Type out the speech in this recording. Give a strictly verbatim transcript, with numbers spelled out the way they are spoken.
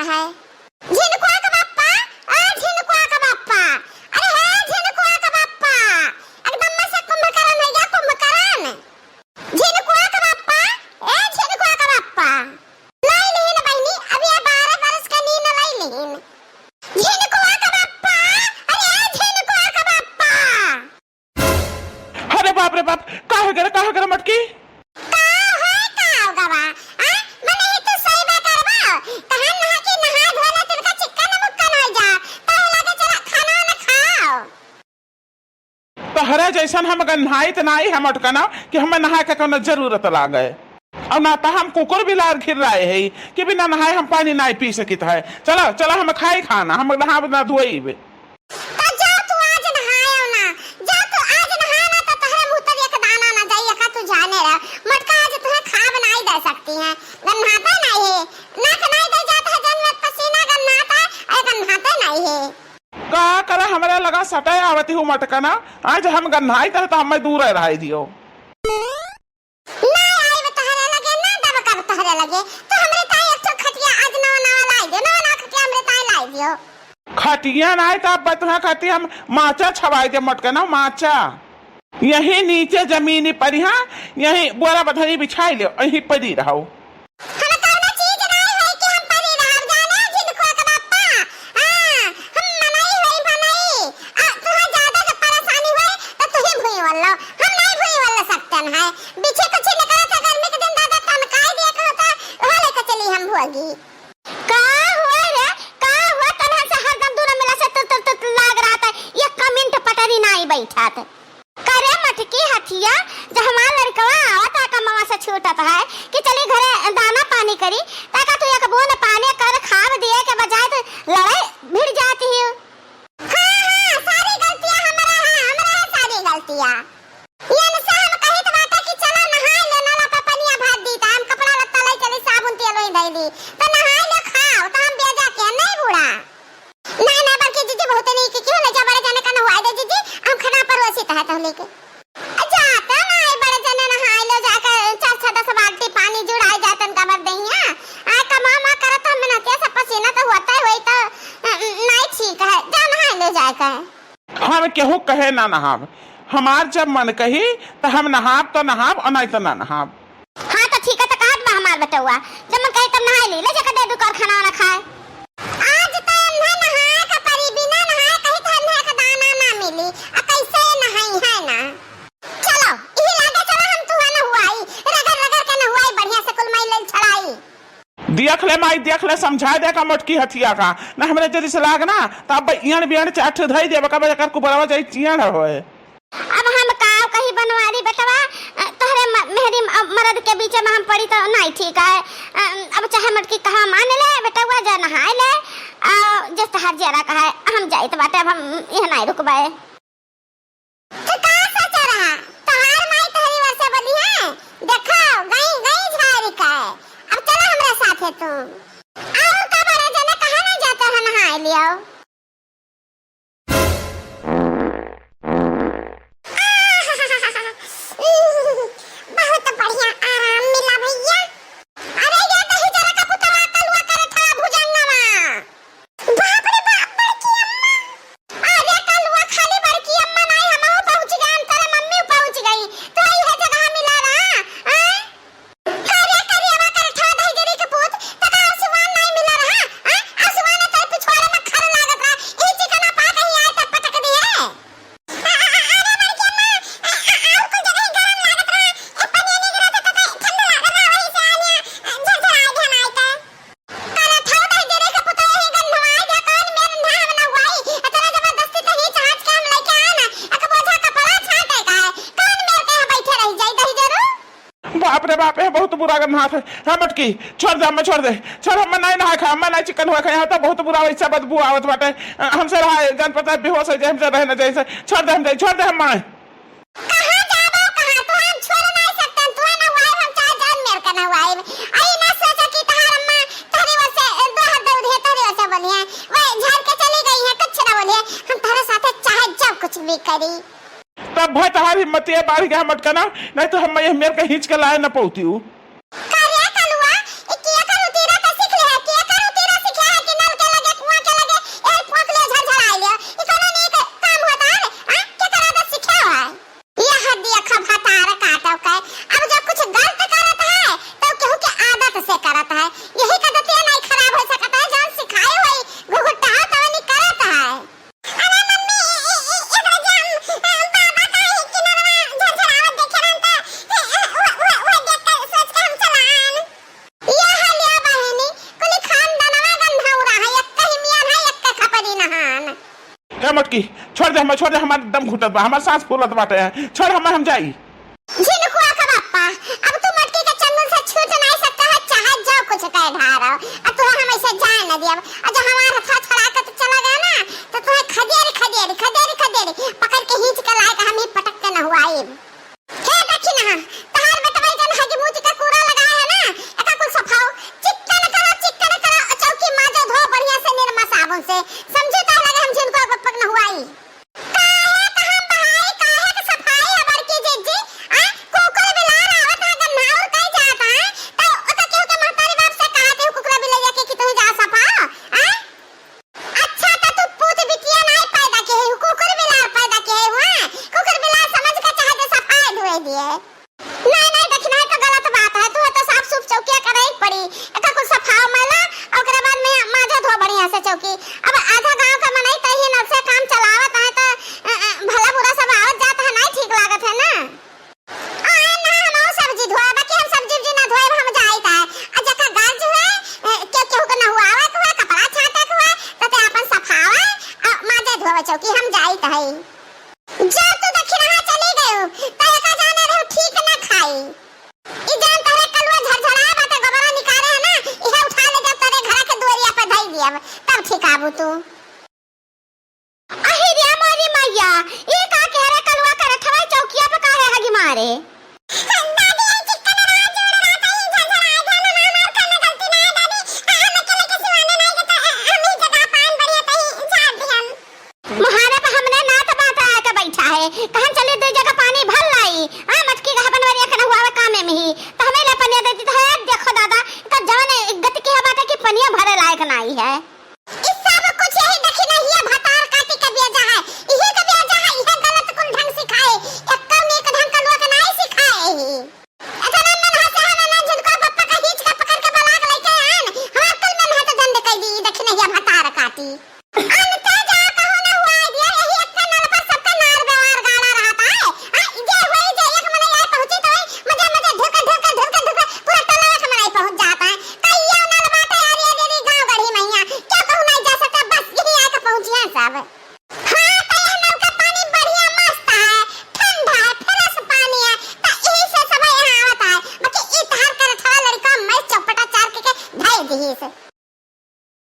है। झिनकुआ के बप्पा, ओ झिनकुआ के बप्पा, अरे हे झिनकुआ के बप्पा, एकदम में से कुंभकर्ण है गया, कुंभकर्ण। झिनकुआ के बप्पा, ए झिनकुआ के बप्पा, लाई लिहिन बहिनी, अभी ये बारह बरस के नीन लाई लिहिन। झिनकुआ के बप्पा, अरे ए झिनकुआ के बप्पा। अरे बाप रे बाप, का हो गया, का हो गया मटकी? का है, का हो गवा? आ? मने ही तू सही बा करबा? तहन नहा के नहा धो ले, तिनका चिक्कन मुक्कन हो जा। तहन लगे चला खाना वाना खाओ। तहरा जैसन हम गन्हाइत नाई है मटकना कि हमें नहाए के कोनो जरूरत लागे। और ना तो हम कुकुर बिलार घिर्राए है कि बिना नहाए हम पानी नाई पी सकित है। चला, चला हम खाई खाना, हम नहा ना धोइबे। तो जा तू आज नहायो ना, जा तू आज नहा ना तो तहरे मुँह तर एक दाना ना जाई, एका तू जाने रह। मटका आज तुहे खाब नाई दे सकती है, गन्हाते नाई है, नाक नाई दे जात है, जन में पसीना गन्हाता है, अरे गन्हाते नाई है। का करे हमरा लगा सटे आवती हूँ मटकना, आज हम गन्हाई तह तो हमें दूर रहाई दियो। ना आइब तहरे लगे, ना दबकब तहरे लगे। तो हमरे ताई एक ठो खटिया आज नवा नवा लाई दियो, नवा नवा खटिया हमरे ताई लाई दियो। खटिया ना आए तो अब तुम्हें खाती हम माचा छवाई दे मटकना, माचा। यही नीचे जमीनी पर यहाँ, यही बोरा बधरी बिछाई ले, यही पड़ी रहो। हम कौनो चीज नाई है कि हम परी रहब, जाने झिनकुआ के बप्पा। हाँ, हम मनई होई, मनई। आ, तुहा ज्यादा जब परेशानी होई, तो तुही भुई वल्लो। हम नाई भुई वल्लो सकतन है। बीचे कुछ निकलत है गर्मी के दिन, दादा तनकाई दिया कहता, वो लेके चली हम भुआगी। का हुआ रे? का हुआ? तनहन से हरदम दूर मिला से तुत, तुत, तुत लाग रहा था। ये कमिंट पटरी नाई बैठा थे। करे मटकी हथिया, जब हमार लड़कवा आवत है कमवा से छूटत है कि चली घरे दाना पानी करी, ताका तू एक बूंद पानी कर खाब दिए के बजाय तो लड़ाई भिड़ जाती है। हाँ, हाँ, सारी गलतियाँ हमरा है, हमरा है सारी गलतियाँ। ये इनसे हम कहित बाटे कि चला नहाए लो, नला पे पनिया भर दी, त हम कपड़ा लत्ता ले चली, साबुन तेल वही धई दी, तो नहाए लो, खाओ, तो हम बेजा के नहीं बूढ़ा। ना, ना, बड़की जीजी बहुत नीक की, क्यों ले जा बड़े जने का नहवाई दे जीजी, हम खाना परोसी तहे तो लेके। जाता ना, आई बड़े जने नहाई लो जाके, चार छह दस बाल्टी पानी जुड़ाई जातन का मर दहिया। आ कमा मा करत हम ना ते सब पसीना तो होता ही होई तो, अ, नहीं ठीक है, जा नहाई लो जाके। हम केहू कहे ना नहाब, हमार जब मन कही तो हम नहाब तो नहाब और नहीं तो ना नहाब। हाँ, तो ठीक है, तो कहत बा हमार बेटउआ, जब मन कही तब नहाए ली, ले जाके दे दू कर खाना वाना खाए। आज तो अन्हा नहाए का परी, बिना नहाए कही तो अन्हा का दाना ना मिली, आ कैसे नहाई है ना। चलो, इही लागे चलो हम तुहा नहुआई, रगड़ रगड़ के नहुआई, बढ़िया से कुल मैल छड़ाई। देख ले माई, देख ले, समझाए दे का मोटकी हथिया का, ना हमरे जरी से लाग ना, तो अब इयन बियन चाट धई देबे का, एकर कुबरवा जाई चियन होए। अब हम का कही बनवारी बेटवा, अ, तोहरे म-, मेहरी म-, अ, मरद के बीच में हम पड़ी तो नाई ठीक है। अ, अब चाहे मटकी कहा मान ले बेटवा, जा नहाए ले, अ, जस तहार जरा कहा है, हम जाइत बाटे, अब हम यह नाई रुकबाए। तो का सोचा रहा, तहार माई तोहरी ओर से बोली है, देखो, गई, गई झारी का है, अब चलो हमरे साथे तू। और का बड़े जने कहा नहीं जाते हैं नहाए लियो। बहुत बढ़िया आराम मिला भैया। अरे ये दही जरा का पुतवा कलुआ करे था भुजंगवा। बाप रे बाप, बड़की अम्मा। अरे कलुआ खाली बड़की अम्मा नाई, हमहू पहुँच गए, हम तोरे मम्मी पहुँच गई। तो इहे जगह मिला रहा, आय? अरे करियवा करठा दहिजरी के पूत, तका आसुवान नाई मिला रहा, आ? आसुवान तोर पिछवाड़े में खर लागत रहा, ई चिकना पा कहीं आए तब पटक दिए। आ, आ, आ, अरे बड़की अम्मा, आ, आ, आउ कुल जगह गरम लागत रहा, ए पनिया निकलत त, त ठंड लागत रहा, वही से आनिया, आ, झरझराए घमाए के। करठा दहिजरी के पूत, यही गंधवाए जा, कौन मेर ना हम ना हुआई, इतना जबरदस्ती कहीं चाहत के हम लेके आए ना, एक बोझा कपड़ा छाटे का है, कौन मेर के यहाँ बैठे रह जाई दहिजरू? बाप रे बाप, ये बहुत बुरा गन्हात है। हाँ मटकी, छोड़ दे, हमें छोड़ दे, छोड़, हमें नहीं नहाए खाए, हमें नहीं चिकन हुआ खाए, यहाँ तो बहुत बुरा वैसा बदबू आवत बाटे। अ, हमसे रहा, जान पड़ता है बेहोश हो जाए, हमसे रहे ना जाए, से छोड़ दे, हम जाए, छोड़ दे, हम माए। कहाँ जाबो, कहाँ? तू हम छोड़ नहीं सकते, तू है ना हुआ, हम चाहे जान मेर का ना हुआ। आई ना सोचा कि तहार अम्मा तहरी ओर से, अ, दो हाथ दे उधे, तहरी ओर से बोली है, वह झाड़ के चली गई है, कुछ ना बोली है, हम तहरे साथे चाहे जब कुछ भी करी। तब भाई तहार हिम्मतिया बाढ़ गया मटकना, नहीं तो हम ये मेर के खींच के लाए न पौती हूँ। का रे कलुआ, ई किया का लुतीरा का सीख ले है, किया का लुतीरा सीखे है, मटकी, छोड़ दे हमें, छोड़ दे, हमार दम घुटत बा, हमार सांस फूलत बाटे, छोड़ हमें, हम जाई। झिनकुआ का बापा, अब तू मटकी के चंगुल से छूट नाहीं सकता है, चाहे जो कुछ कह ढारो, और तुहे हम ऐसे जाए न दियब। और जो हमार हथवा छोड़ा के तू चला गया ना, तो तुहे खदेड़, खदेड़, खदेड़, खदेड़ पकड़ के हींच के लाए के हम ही पटक के नहुआई। हे दखिनहा, तहार बेटवा जन हगी मूत के कूड़ा लगाए है ना, एका कुल सफाओ, चिक्कन करो, चिक्कन करो, और चौकी माजो धो बढ़िया से निरमा साबुन से, समझी? तो लगे हम झिनकुआ के पग नहुआई। काहे का हम बहाई, काहे के सफाई अबर की जिज्जी? आ, कुकुर बिलार आवत है, गन्हाउर कई जात है, तो ओका केहू के महतारी बाप से कहा दे कुकुर बिलैया के कि तुम जा सफाओ, आ? अच्छा, तो तू पूत बिटिया नाहीं पैदा के है, कुकुर बिलार पैदा के है, हुआ? कुकुर बिलार समझ के चाहे तो सफाई धोए दिए। नहीं, नहीं, दखिनहा, तो गलत बात है, तुहे तो साफ सूफ चौकिया करे ही पड़ी। एका कुल सफाओ मैला, और ओकरे बाद में माजो धो बढ़िया से चौकी। अब आधा गांव का मनई तही नल से काम चलावत है, तो, अ, अ, भला बुरा सब आवत जात है, नहीं ठीक लागत है ना। आए ना, हम और सब्जी धोए, बाकी हम सब्जी उब्जी ना धोए, हम जाइत है। आ जका गाज हुए, अ, केहू, केहू के नहुआवे के हुए, कपड़ा छाटे के हुए, तो ते अपन सफावे, आ माजे धोवे चौकी, हम जाइत है। जो तू दखिनहा चली गयो, त एका जाने रहू ठीक ना खाई। ई जान तोहरे कलुआ झरझराए बाटे, गोबरा निकारे है ना, इहे उठा ले जब तोरे घर के दुआरिया पे धई दियब, तब ठीक आबू तू।